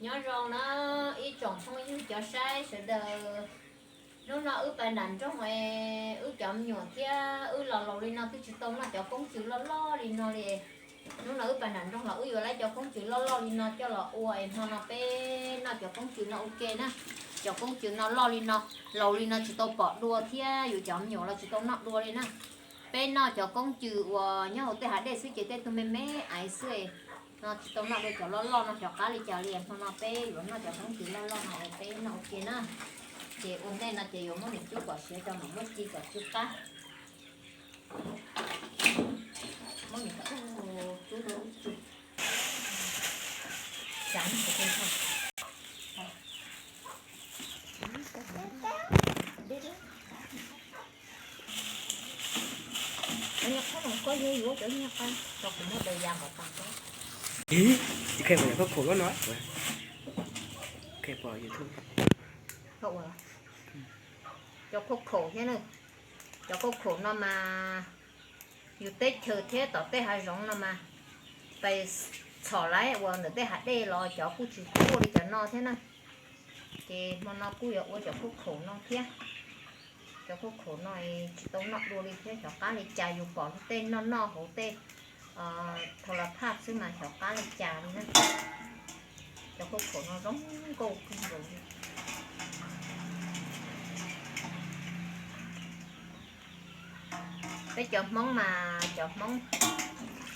Nyob zoo na ib tsoom phooj ywg cov saib sawv daws. Hnub no wb pais nram nroog, wb cov me nyuam thiab wb los laus li no twb tsis tau noj cov koob tsw loj loj li no li. Hnub no wb pais nram nroog los wb yuav lawv cov koob tsw loj loj li no coj los ua es hmo no peb noj cov koob tsw no ua ke na. Cov koob tsw no loj li no, laus li no tsis tau pom dua thiab yus cov me nyuam los tsis tau noj dua li na. Peb noj cov koob tsw uas nyob hauv tej hav dej xwb ces tej tug me me aiv xwb, no tsis tau noj dua cov loj loj no xyov qab li cas li. Hmo no peb yuav noj cov koob tsw loj loj no es peb noj ua ke na. Ces ua ntej no ces yuav muab nws cub kom siav rau mam muab ci kom tsw qab. Muab nws cub rau ub tsu. Tsis kheev pom yog koj khum loj no. Kheev pom YouTube. Cov khaub khaum thiab na, cov khaub khaum no mas yus teb chaws thiab tom tej hav zoov no mas pais txhom lawm uas ntawm tej hav dej los cov kuj tsis tuaj li cov no thiab na. Ces hmo no kuj yuav ua cov khaub khaum no thiab. Cov khaub khaum no tsis tau noj dua li thiab xyov qab li cas, yus pom luag tej noj noj hauv tej thaum las phaj xwb mas xyov qab li cas li na. Cov khaub khaum no zoo nkauj kawg nkaus li. Peb cov Hmoob mas cov Hmoob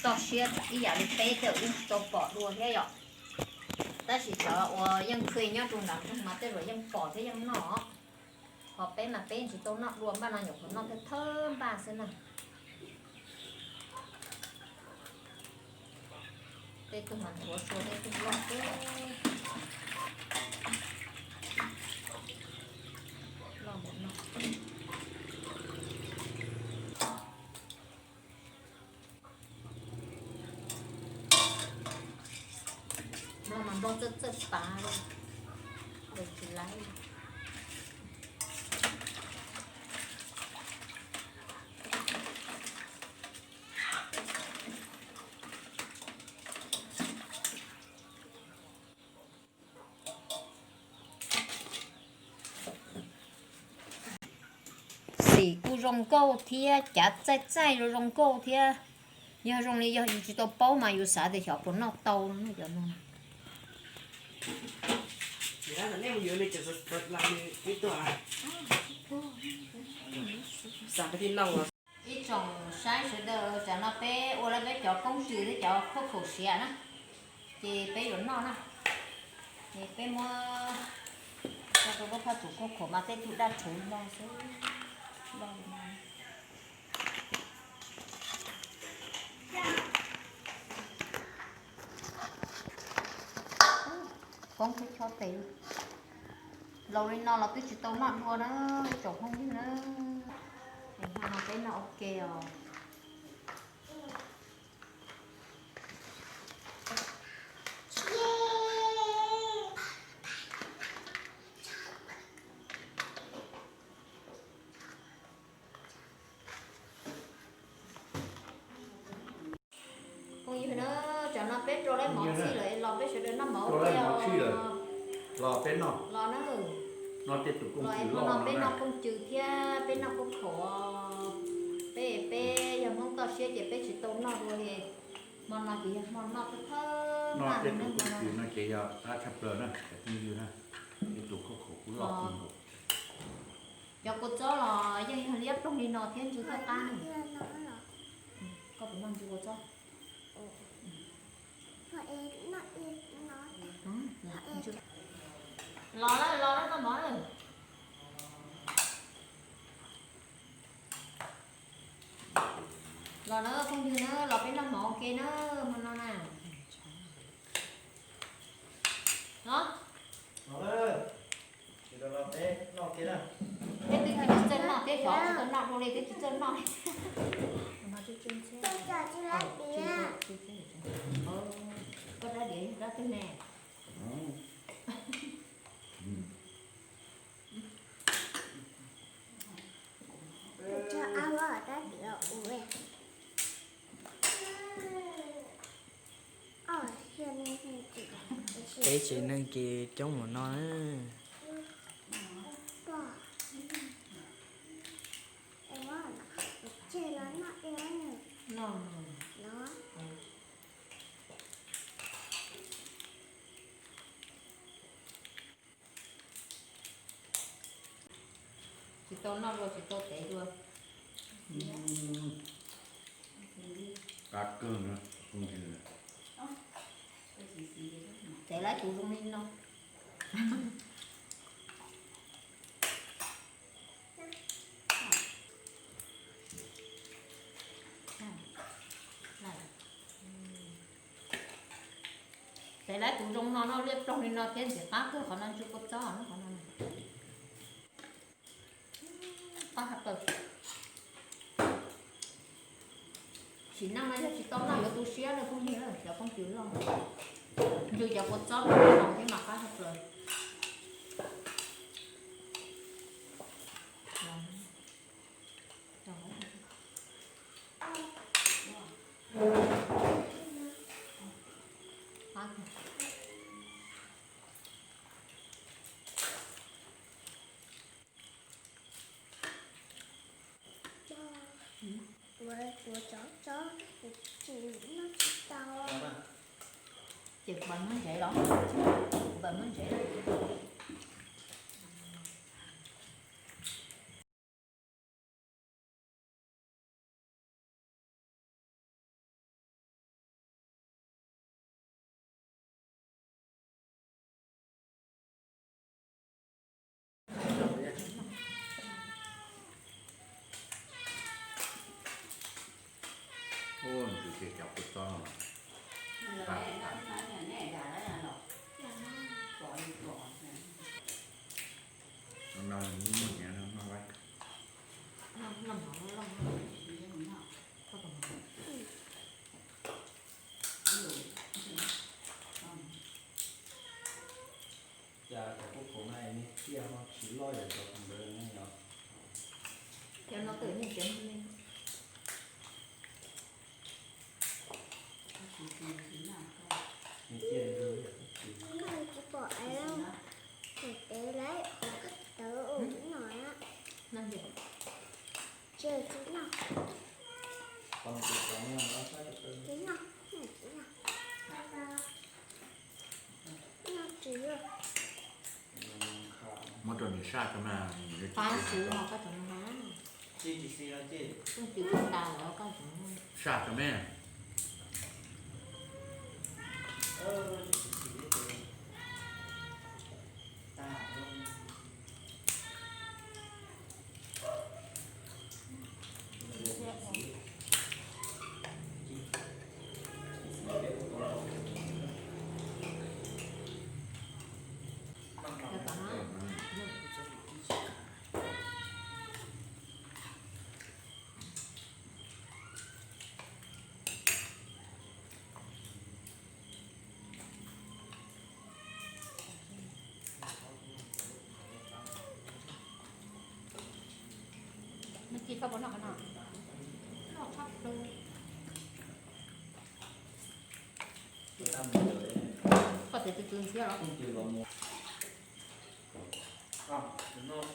toj siab ib yam li peb tej zaum yeej tsis tau pom dua thiab yom. Tab sis cov uas yeej khw nyob rau nram nroog mas tej zaum yeej pom thiab yeej noj. Ho peb mas peb tsis tau noj dua, npaj no nyuam qhuav noj thawj thawj npaj xwb na. Tej tug mas nthuav tsua tej tug loj xwb. Loj npaum no. Nplooj mas nplooj txawj txawj pav li, tsis laib li. Xim kuj zoo nkauj thiab, cav txaij txaij zoo zoo nkauj thiab. Yog zoo li yog yus tsis tau paub mas yus xav tias xyov puas noj tau no cov no. Ib tsoom saib sawv daws, tsam no peb ua lawm peb cov koob tsw thiab cov khaub khaum siav na, ces peb yuav noj na. Ces peb muab tso rau lub phaj tsum khaub khaum mas tej tug daj rhuv no xwb. Poob tib chob tes. Laus li no los twb tsis tau noj dua na, ib tsoom phooj ywg na. Es hmo no peb noj ua ke os. Phooj ywg na, tsam no peb rau lawm mov txhij lawm, los peb sawv daws noj mov ua ke os. Los peb noj, los na, los es hmo no peb noj koob tsw thiab peb noj khaub khaum. Peb, peb yog Hmoob toj siab ces peb tsis tau noj dua li. Hmo no ces yog hmo noj thawj thawj npaj li na, hmo no ces yog qab tshaj plaws na cov phooj ywg na. Ib tug khaub khaum kuj loj kawg nkaus. Cov kua txob los yeej yog liab ploog li no thiab ntsw thaj qab na. Koj puas noj ntsw kua txob? Los lawm, los lawm, noj mov lawm. Los na phooj ywg na, los peb noj mov ua ke na, hmo no na. Los. Peb twb tsis txawj noj thiab, xyov tsis tau noj dua li twb tsis txawj noj li. Koj rab diav yog rab twg ne? Peb Ces neeg ces coob mus no na. Tsis tau noj dua, tsis tau tev dua. Qab kawg na. Tev lawv tus zoo li no. Tev lawv tus zoo no, noj liab ploog li no thiab ntxim qab kawg qhov no, ntsuj kua txob qhov no. Qab hab plaws. Sim neej no yog tsis tau noj yuav tu siab na phooj ywg, cov phooj ywg loj. Ntsw cov kua txob no thiab mas qab hab plaws. Ua, ua tsov tsob, tsis noj tsis tau. Ces npaj muab ntsev los? Npaj muab ntsev. Ua ntsws ces cov kua txob no. No muaj nyiav no noj laib. Cas cov kuj khoom na es niag tiaj ho tsis loj yam cov khoom ntawd ne yom? Cov no twm niag cov me me. Tsis pom es lawm, tawv lawm, tawv ua no. Tsis noj. Tsis noj, tsis noj. Noj tsis. Muab rau nws saj tso mas. Qab siv no koj tseem noj. Tsis tsis tas los koj tseem noj. Saj tso me. Nws tsis tau puas noj qhov no? Noj tshaj plaws. Koj tes tw tw ntxhiab los?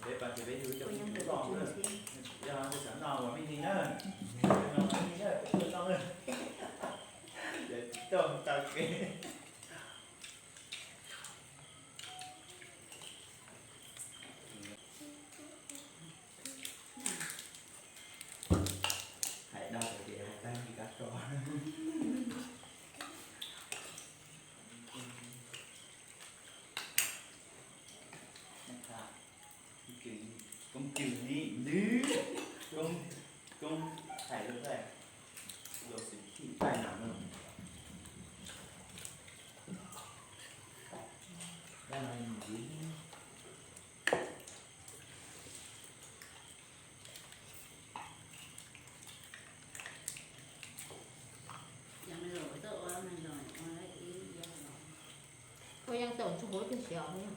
Peb pas ces peb hu cov phooj ywg los na. Yog xav noj ua me ntsis na, no me ntsis na, peb tuaj noj na. Yog tsis tau taw kev. Hais dag tias hais tag li kab tso. Koob cws ni ntwg, koob, koob hais lus thaij, los xwm txheej thaij na. Dab no ntxiv. Ua yeej tau ntsuj huav tiag siav os.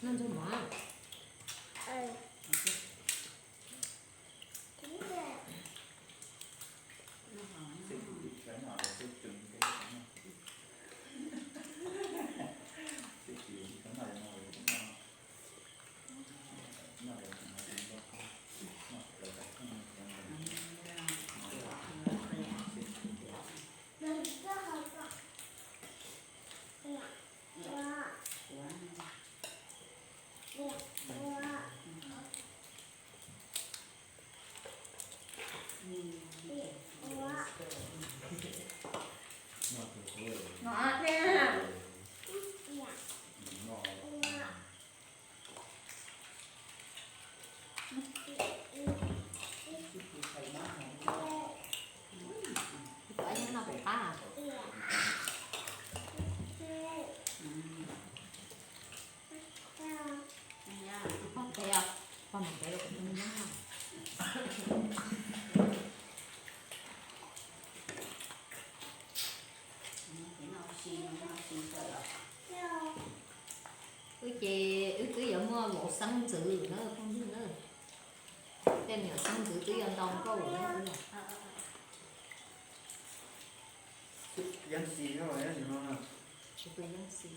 Noj ntxuag mov. Wb ces wb twb yuav muaj vauv xeeb ntxwv na phooj ywg na. Tej me nyuam xeeb ntxwv twb yuav ntau nkauj lawm na. Yeeb xis no, yeeb xis.